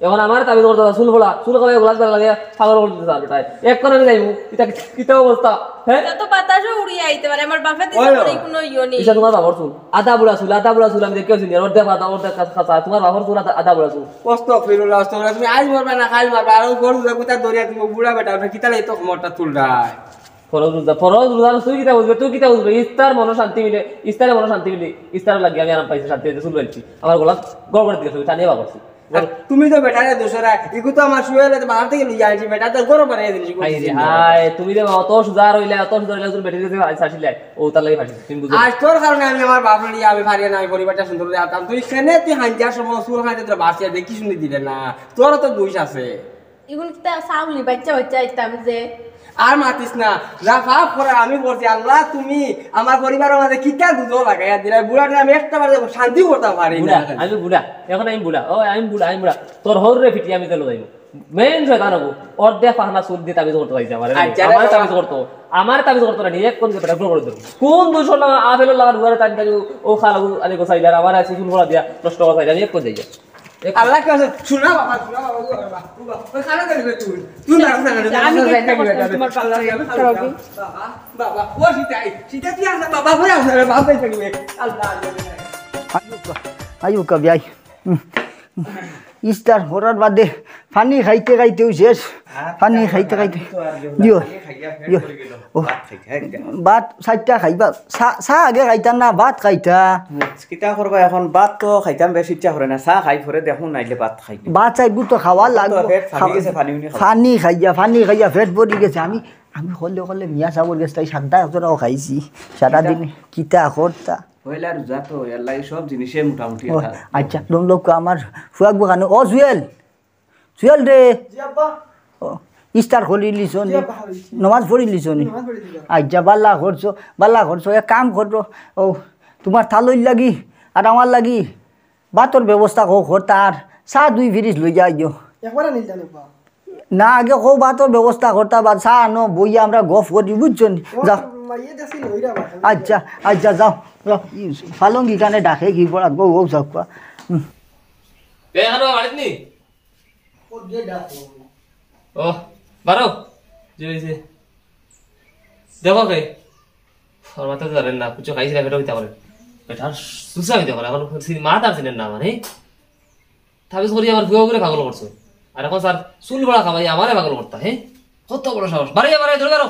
এখন আমার তাবিজ করতে চুল ফোলা, চুল খাওয়াই গোলাপ বেলা লাগে, পাগল করে দিতে চার বেটায়। এক করে আমি যাইমু, এটা কি-, কিতা অবস্থা? হ্যাঁ? এটা তো বাতাসও উড়িয়া আইতে পারে, আমার বাপে দিছে ওই কোনো ইয়ে নেই। এটা তোমার বাপর চুল, আধা বুড়া চুল, আধা বুড়া চুল, আমি দেখেও চিনি, অর্ধেক আধা, অর্ধেক কাঁচা, কাঁচা, তোমার বাপর চুল আধা, আধা বুড়া চুল। কষ্ট ফিরুল, কষ্ট ফিরুল, তুমি আজ মরবা না, কাল মরবা, আর ওই গরু যা কোথায় দরিয়া তুমি বুড়া বেটা, আপনি কিতা লাগে তো মরটা তুলরায়? ফরজ রোজা, ফরজ রোজা, তুই কিতা বুঝবে, তুই কিতা বুঝবে? ইস্তার মনো শান্তি মিলে, ইস্তারে মনো শান্তি মিলে, ইস্তার লাগি আমি আরাম পাইছি, শান্তি পাইছি, চুল পাইছি। আমার গলা গড়বড় দিকে সবই টানিয়ে বার করছি। আর তুমি তো বেটারে দোষরা, ইগু তো আমার শুয়ে হলে তো বাজার থেকে লইয়া আনছি, বেটা তো গরম বানিয়ে দিলি, হায় রে হায়, তুমি তো অত সুজা রইলে, অত সুজা রইলে, তুমি বেটির কাছে আইস আসিলে, ও তার লাগি ফাঁসি, তুমি বুঝো। আজ তোর কারণে আমি আমার বাপ নিয়ে আমি ফারিয়ে না, আমি পরিবারটা সুন্দর করে আনতাম। তুই কেনে তুই হাঞ্জার সময় চুল খাইতে তোর বাঁচিয়ে দেখি শুনি দিলে না, তোরও তো দোষ আছে। ইগুন কিতা চাউলি বাচ্চা বাচ্চা আইতাম যে। আর মাতিস না, যা পাপ করে আমি করছি, আল্লাহ তুমি আমার পরিবারের মাঝে কিতা দুজো লাগাইয়া দিলে, বুড়াটা আমি একটা বার শান্তি করতে পারি না। বুড়া, আমি বুড়া, এখন আমি বুড়া, ও আমি বুড়া, আমি বুড়া। তোর হর রে ফিটি আমি চলে যাইব। মেইন শয়তান হবো, অর্ধেক পাখনা চুল দিয়ে তাবিজ করতে পাইছে আমার। আচ্ছা রে আমার বাবা। তাবিজ করতো, আমার তাবিজ করতো না, নিয়ে কোন বেটা গুলো করে দেবো। কোন দুশো লাগা, আপেল লাগা, দুয়ারে টানি টানি, ও খালাবু আলী গোসাইলে আর আমার আছে চুল ফোলা দিয়া নষ্ট করে পাইলে, আমি এক কোন যাই। আল্লাহ কাছে শোনা বাবা, শোনা বাবা, ও বাবা, ও বাবা, ওই খানা দেখবে তুই। তুই না, না, না, আমি না, দেখতে না, পারতাম না, তোমার পাল্লা না, দিয়ে আমি না, খাবো না। বাবা, বাবা, ও সীতাই, সীতা তুই আসা, বাবা, হয়ে আসা রে, বাপ দেখবে। আল্লাহ, আল্লাহ। আইও কা, আইও কা, বিয়াই। হুম। ইস্তার হরার বাদে পানি খাইতে খাইতেও শেষ। আর পানি খাইতে খাইতে। তো আর দিও। দিও। ভাত খাইতে, হ্যাঁ, দিও। ভাত খাইতে, হ্যাঁ, দিও। ও। ভাত খাইতে, হ্যাঁ, দিও। ভাত চাইরটা খাইবা। চা, চা আগে খাইতা না, ভাত খাইতা। কিতা করবা এখন? ভাত তো খাইতাম, বেশ ইচ্ছা করে না। চা খাই পরে দেখো, নাইলে ভাত খাই। ভাত চাইবো তো খাওয়া লাগবো। তো পেট ফাটি গেছে, পানি উনি খাও। পানি খাইয়া, পানি খাইয়া পেট ভরি গেছে। আমি, আমি হলে হলে মিয়া সাবর গেছে, তাই সাতটা একজনও খাইছি। সারাদিন কিতা? কিতা করতা? পয়লা রোজা তো, এর লাগি সব জিনিসে মোটামুটি ও, একটা। আচ্ছা, ডোম লোক আমার ফুয়াক বখানো। ও জুয়েল, জুয়েল রে। জি আব্বা। ও, ইস্তার করি লিছো নি? জি আব্বা, করি লিছি। নমাজ পড়ি লিছো নি? নমাজ পড়ি লিছি। আচ্ছা, বালা করছো, বালা করছো। এক কাম করো, ও, তুমার তালইর লাগি আর আমার লাগি ভাতর ব্যবস্থা কও করতা, আর চা দুই ফিরিজ লইয়া আইও। একবারে নিল জানো আব্বা। না, আগে কও ভাতর ব্যবস্থা করতা, বা চা আনো, বইয়া আমরা গফ করি, বুঝছো নি? ও, যাও। মাইয়ে দেখছি লইরা বা। আচ্ছা, আচ্ছা, যাও, যাও। ই ফালঙ্গি কানে ডাকে কি বড় গো, ও যাও কোয়া। হুম। কে এখনো বাড়িত নি? ও, বারো। যে হইছে। দেখো কে? ওর মাথা ধরেন না, কিছু খাইছি না, পেটও কিতা করে। বেটার সুসা হইতে পারে, এখন মাথা আর চিনেন না আমার, হ্যাঁ? তাবিজ করি আমার ফুয়া করে পাগল করছো। আর এখন স্যার চুল বড়া খাবাই আমারে পাগল করতা, হ্যাঁ? কত বড় সাহস। বাড়ি যা, বাড়ি যা, দৌড়ে বেরো।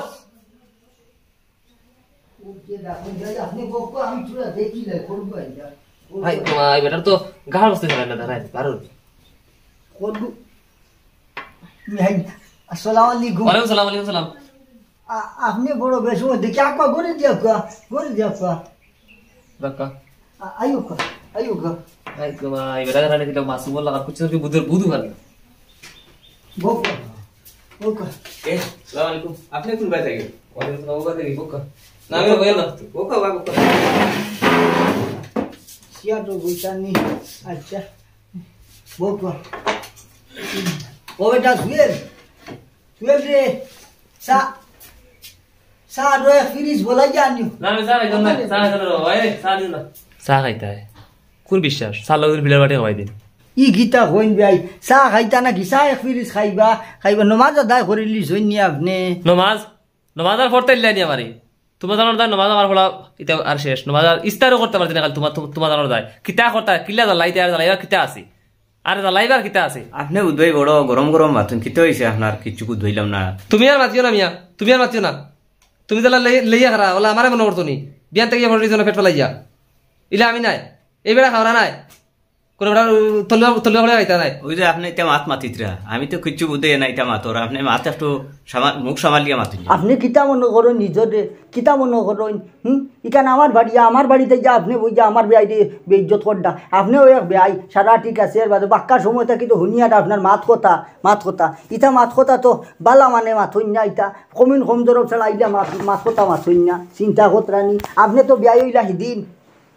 ভাই, তোমার এই বেটার তো গাড় বসতে পারে না, দাঁড়ায়, দাঁড়ায়। আসসালামু আলাইকুম। ওয়ালাইকুম সালাম, ওয়ালাইকুম সালাম। আ-, আপনে বড় বেসময় দেখি, আক্কা, ঘরে দিয়া আক্কা, ঘরে দিয়া আক্কা। বাক্কা। আ-, আইও আক্কা, আইও আক্কা। আই, তোমার এই বেটা জানে কিতা মাসুম বললা, আর কিছু কি বুঝের বুঝু পারে না। বউক্কা, বউক্কা। এ, সালাম আলাইকুম। আপনে কোন বাড়ি থাকি? ওয়ালাইকুম সালাম, ওবা থাকি, বউক্কা। না, আমি বইয়া না। বউক্কা, বা বউক্কা। সিয়া তো বইতা নি। আচ্ছা। বউক্কা। ও বেটা, জুয়েল। জুয়েল রে, চা, চা আরো এক ফিরিজ বলাই যা আনিও। না, আমি চা খাইতাম না, চা খাইতাম না রে বাবা, এই, চা দিও না। চা খাইতা হয়? কোন বিশ্বাস? চা লাগলে বিলের বাটি খাওয়াই দিন। ই কিতা কইন ভাই, চা খাইতা নাকি? চা এক ফিরিজ খাইবা, খাইবা। নমাজ আদায় করিলিছইন নি আপনে? নমাজ? নমাজ আর পড়তে দিলাই নি আমারে। তোমার জানার দায় নমাজ আমার পড়া ইতা আর শেষ। নমাজ আর ইস্তারও করতে পারছি না, খালি তোমার, তোমার জানার দায়। কিতা করতা, কিলা জ্বালাইতে আর জ্বালাইবার কিতা আছে? আরে জ্বালাইবার কিতা আছে? আপনে বুধবাই বড় গরম গরম মাতুন, কিতা হইছে আপনার? কিচ্ছু বুধবাইলাম না। তুমি আর মাতিও না মিয়া, তুমি আর মাতিও না। তুমি তাহলে লই-, লইয়া খারা, ওলা আমারে মনে করতো নি। বিয়ান থেকে ফটো জন্য পেট ফালাইয়া। ইলা আমি নাই। এই বেড়া খাওয়া নাই। কোনো বেড়া তলুয়া, তলুয়া করে খাইতা নাই। ওই যে আপনে ইতা মাত মাতিতরা, আমি তো কিচ্ছু বুঝে না ইতা মাতর। আপনে মাত একটু সামা-, মুখ সামালিয়া মাতুন। আপনে কিতা মনে করইন নিজরে? কিতা মনে করইন? হুম? ইখান আমার বাড়ি, আমার বাড়িত আইয়া আপনে বইয়া আমার বেয়াইরে বেইজ্জত কররা। আপনেও এক বেয়াই, সারা ঠিক আছে, এর বাদে বাক্কা সময় থাকি তো হুনিয়ার আপনার মাত কথা, মাত কথা। ইতা মাত কথা তো বালা মানে মাতইন না, ইতা কমিন কম জরব ছাড়া ইলা মাত, মাত কথা মাতইন না। চিন্তা করতরা নি। আপনে তো বেয়াই অইলা হিদিন,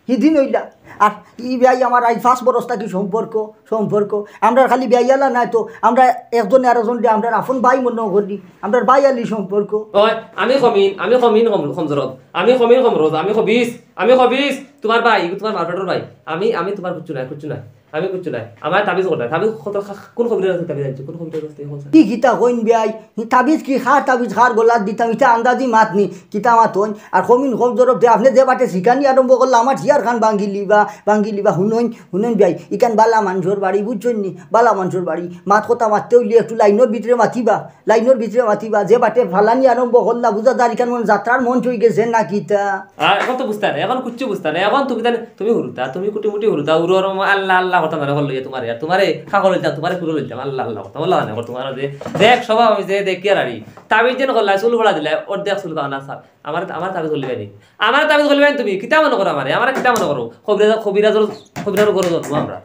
হিদিন অইলা। আর ই বেয়াই আমার আইজ পাঁচ বরস থাকি সম্পর্ক, সম্পর্ক। আমরার খালি বেয়াইয়ালা নায় তো, আমরা একজনে আরকজনরে আমরার আপন ভাই মনে করি, আমরার ভাইয়ালি সম্পর্ক। ওই, আমি কমিন, আমি কমিন কম, কম জরব, আমি কমিন কম রোজ, আমি খবিস, আমি খবিস, তোমার ভাই, তোমার মারপেটর ভাই। আমি, আমি তোমার কিচ্ছু নাই, কিচ্ছু নাই, আমি কিচ্ছু নাই। আমার তাবিজ করতে, তাবিজ কত খা-, কোন কবিরাজ আছে, তাবিজ আনছে, কোন কবিরাজ আছে, কোন কি কিতা কইন বেয়াই? তাবিজ কি? খার তাবিজ খার গলাত দিতাম, ইতা আন্দাজি মাত নি, কিতা মাতইন? আর কমিন কম জরব দে, আপনে যে বাটে শিকানি আরম্ভ করলা, আমার চেয়ার খান ভাঙ্গি লিবা, ভাঙ্গি লিবা। হুনইন, হুনইন বেয়াই, ইখান বালা মানষর বাড়ি, বুঝছইন নি? বালা মানষর বাড়ি। মাত কথা মাততে অইলে একটু লাইনর ভিতরে মাতিবা, লাইনর ভিতরে মাতিবা। যে বাটে ফালানি আরম্ভ করলা, বুঝা যার ইখান মনে যাত্রার মঞ্চ অই গেছে না কিতা? আর এখন তো বুঝতা না, এখন কিচ্ছু বুঝতা না। এখন তুমি জানো, তুমি হুরুতা, তুমি কুটি মুটি হুরুতা, উরু আর আল্লাহ আল্লাহ কথা মানে হলো ইয়ে তোমারে, আর তোমারে খাকল হইতাম, তোমারে কুরল হইতাম, আল্লাহ আল্লাহ কথা বললা না, তোমার যে দেখ স্বভাব আমি যে দেখি আর আরি। তাবিজ যেন করলা, চুল ফড়া দিলা, অর্ধেক চুল বানা সাপ। আমার, আমার তাবিজ করলি বাইনি। আমার তাবিজ করলি বাইনি তুমি। কিতা মনে করো আমারে? আমার কিতা মনে করো? কবিরাজ, কবিরাজর, কবিরাজর গরজ অত আমরা।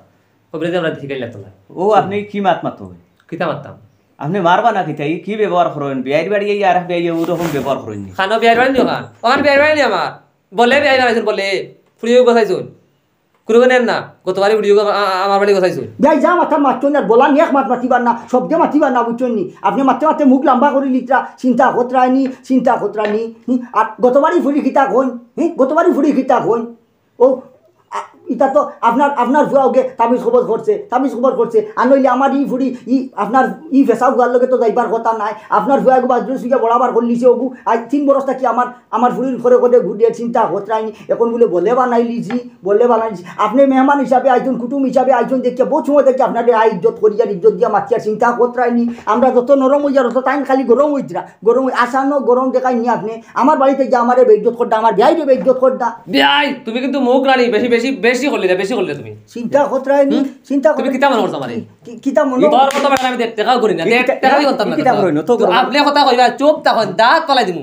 কবিরাজ আমরা শিখাইলা তোলা। ও, আপনে কি মাত মাতো? কিতা মাততাম? আপনে মারবা না কিতা? ই কি ব্যবহার করইন? বিয়াইর বাড়ি আইয়া আর বিয়াই ওরকম ব্যবহার করইন নি। খানো বিয়াইর বাড়ি নিও খান। ওখান বিয়াইর বাড়ি নিও আমার। বলে বিয়াই বাড়ি বলে। ফুড়িও গোছাইছইন। কুরুগো নেন না। গতবারই ফুড়িও গো-, আ-, আ-, আমার বাড়ি গোছাইছইন। বিয়াই যা মাতা মাতছইন আর বলা নিয়াক মাত মাতিবার না। শব্দে মাতিবার না, বুঝছইন নি? আপনে মাতে মাতে মুখ লম্বা করি লিতরা, চিন্তা করতরা নি, চিন্তা করতরা নি। হুম, আর গতবারই ফুড়ি কিতা কইন? হুম, গতবারই ফুড়ি কিতা কইন? ও, আ, ইতা তো আপনার, আপনার ফুয়া ওকে তাবিজ কবজ করছে, তাবিজ কবজ করছে। আর নইলে আমার ই ফুড়ি, ই আপনার ই ফেসা ফুয়ার লগে তো যাইবার কথা নায়। আপনার ফুয়া এগু বাজরু সুইয়া বরাবর করলিছে ওগু। আজ তিন বরস থাকি আমার, আমার ফুড়ির ঘরে ঘরে ঘুরিয়ে চিন্তা করতরা নি। এখন বুলে বলে বানাইলিছি, বলে বানাইলিছি। আপনে মেহমান হিসাবে আইছইন, কুটুম হিসাবে আইছইন, দেখিয়া বহুত সময় থাকি আপনারে আই ইজ্জত করিয়ার, ইজ্জত দিয়া মাতিয়ার চিন্তা করতরা নি। আমরা যত নরম অইয়ার, অত তাইন খালি গরম অইতরা। গরম অই-, আসানো গরম দেখাই নি আপনে। আমার বাড়িত যে আমারে বেইজ্জত কররা, আমার বিয়াইরে বেইজ্জত কররা। বিয়াই, তুমি কিন্তু মুখ রানি, বেশি, বেশি, বেশি করলে না, বেশি করলে তুমি। চিন্তা করতরা নি, হুম? চিন্তা তুমি করতরা কিতা মনে নি। করছো আমারে? কি, কিতা মনে তোর মতো বেটা আমি দেখ, দেখাও করি না, কি দেখ, কিতা, দেখাও কি করতাম না কিতা তোর। করো না, তো তো করো না। আপনে কথা কইবা, চুপ থাকইন, দাঁত ফালাই দিমু।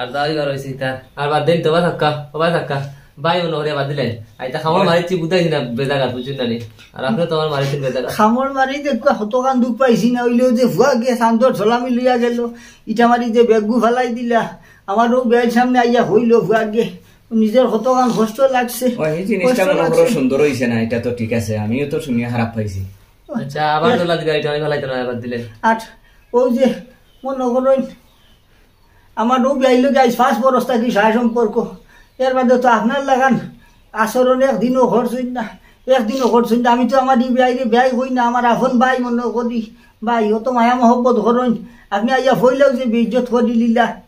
আর যাও, এবার অইছে ইতা। আর বাদ দেইন তো, বা থাক্কা, ও বা থাক্কা। ভাই মনো করিয়া বাদ দিলাইন। আইতা খামড় মারিছি, বুঝাইছি না, বেজাগাত, বুঝছইন না নি? আর আপনে তো আমার মারিছেন বেজাগাত। খামড় মারি দেখবা, কতখান দুখ পাইছি না, অইলেও যে ফুয়াগে চান্দর ঝোলা মি লইয়া গেল, ইটা মারি যে বেগগু ফালাই দিলা, আমার অউ বেআইর সামনে আইয়া কইলো ফুয়াগে, নিজর কতখান কষ্ট লাগছে। ও, এই জিনিসটা কষ্ট মনো লাগছে। করো সুন্দর অইছে না, ইটা তো ঠিক আছে, আমিও তো শুনিয়া খারাপ পাইছি। আচ্ছা, আবার এ- ঝোলা দিবা, ইটা আমি ফালাইতাম না, বাদ দিলাইন। আর অউ যে মনো করইন, আমার অউ বেআইর লগে আইজ পাঁচ বরস থাকি সারা সম্পর্ক। এর বাদে তো আপনার লাখান আচরণ একদিনও করছইন না, একদিনও করছইন না। আমি তো আমার ই বেআইরে বেআই কই না, আমার আপন ভাই মনো করি। ভাই, অত মায়া মহব্বত করইন, আপনে আইয়া ফইলাও যে বেইজ্জত করিলিলা।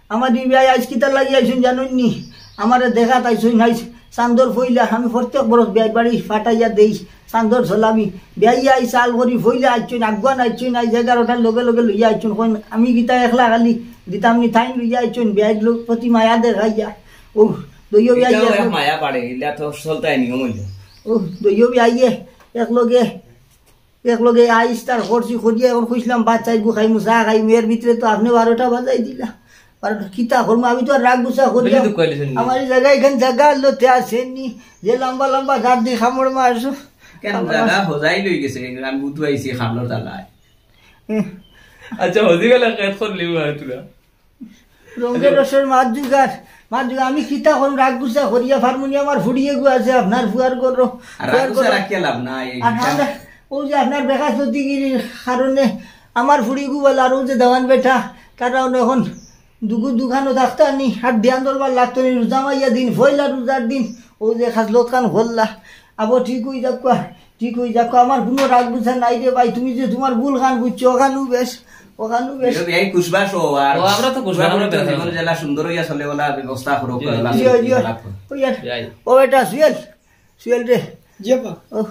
আমার ই বেআই আইজ কিতার লাগি আইছইন জানইন নি? আমারে দেখাত আইছইন আইজ চান্দর ফইলা। আমি প্রত্যেক বরস বেআইর বাড়ি ফাটাইয়া দেই। চান্দর ঝোলা মি, বেআইয়ে আইজ চাল করি ফইলা আইছইন, আগুয়ান আইছইন, আইজ এগারোটার লগে লগে লইয়া আইছইন। কইন, আমি কিতা একলা খালি দিতাম নি, তাইন লইয়া আইছইন, বেআইর লগ প্রতি মায়া দেখাইয়া। ও, দইও বেআইয়ে ইটাও এক এক লগ- মায়া বাড়ে, ইলা তো চলতায় নিয়ম অইলো। ও, দইও বেআইয়ে এক লগে, এক লগে আইজ তার করছি করিয়া, এখন কইছিলাম, "ভাত চাইরগু খাইমু, চা খাইমু", এর ভিতরে তো আপনে বারোটা বাজাই দিলা। বারোটা কিতা করমু, আমি তো আর রাগ গুছা করি। বেশি দুঃখ অইলে শুনি। আমার ই জাগা, ইখান জাগা লতে আছে নি, যে লম্বা লম্বা জাত দি খামড় মারছো। কেন জাগা হজাই লই গেছে, আমি বুধু আইছি খামড়র জ্বালায়। হুম। আচ্ছা, হজি গেলে খেত করলি আর তোরা। রঙ্গের রসের মাছ জুগার, মাছ জুগার, আমি কিতা করমু, রাগ গুছা করিয়া ফারমু নি, আমার ফুড়িয়ে গু আছে আপনার ফুয়ার ঘরো, আর ফুয়ার রাগ গুছা ঘরো। রাখিয়া লাভ নাই। আর আমরা, অউ যে আপনার বেকার সর্দিগিরির কারণে আমার ফুড়ি গু বলে, আর অউ যে দেওয়ান বেটা, তারা অখন দুগু দুখানো থাকতা নি, আর ধ্যান দরবার লাগতো নি, রোজা মাইয়া দিন, ফইলা রোজার দিন, অউ যে খাসলত খান করলা, আবো ঠিক অই যাউক্কা, ঠিক অই যাউক্কা, আমার কুনু রাগ গুছা নাই রে ভাই, তুমি যে তুমার ভুল খান বুঝছো, অখানউ বেশ, অখানউ বেশ। এই খুশবাস ও আর ও, আমরা তো খুশবাস, আমরা তো বেশ। জীবন জেলা সুন্দর অইয়া চলে, ওলা ব্যবস্থা করো, জি, ওলা জি, জি। খারাপ করো। ওই আর, যাই। ও বেটা, সুয়েল, সুয়েল রে। জি আপা। ও,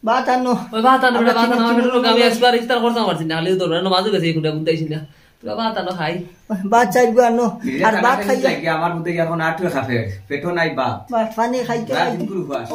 ভাত আনো। ওই ভাত আনো, বেটা, ভাত আনো, আমি একটু, আমি একবার ইফতার করতাম পারছি না, খালি দরবার নমাজও গেছে, এই কুন্ডা কুন্দাইছি না। তোরা ভাত আনো, খাই। ভাত চাইরগু আনো। নিজে আর খানা ভাত খাইয়া। খাইয়া কি আমার মধ্যে কি এখন আটুয়ে খাবে? পেটও নাই ভাত। ভাত পানি খাইতে ভাত খাইতে। দিন করে উপাস।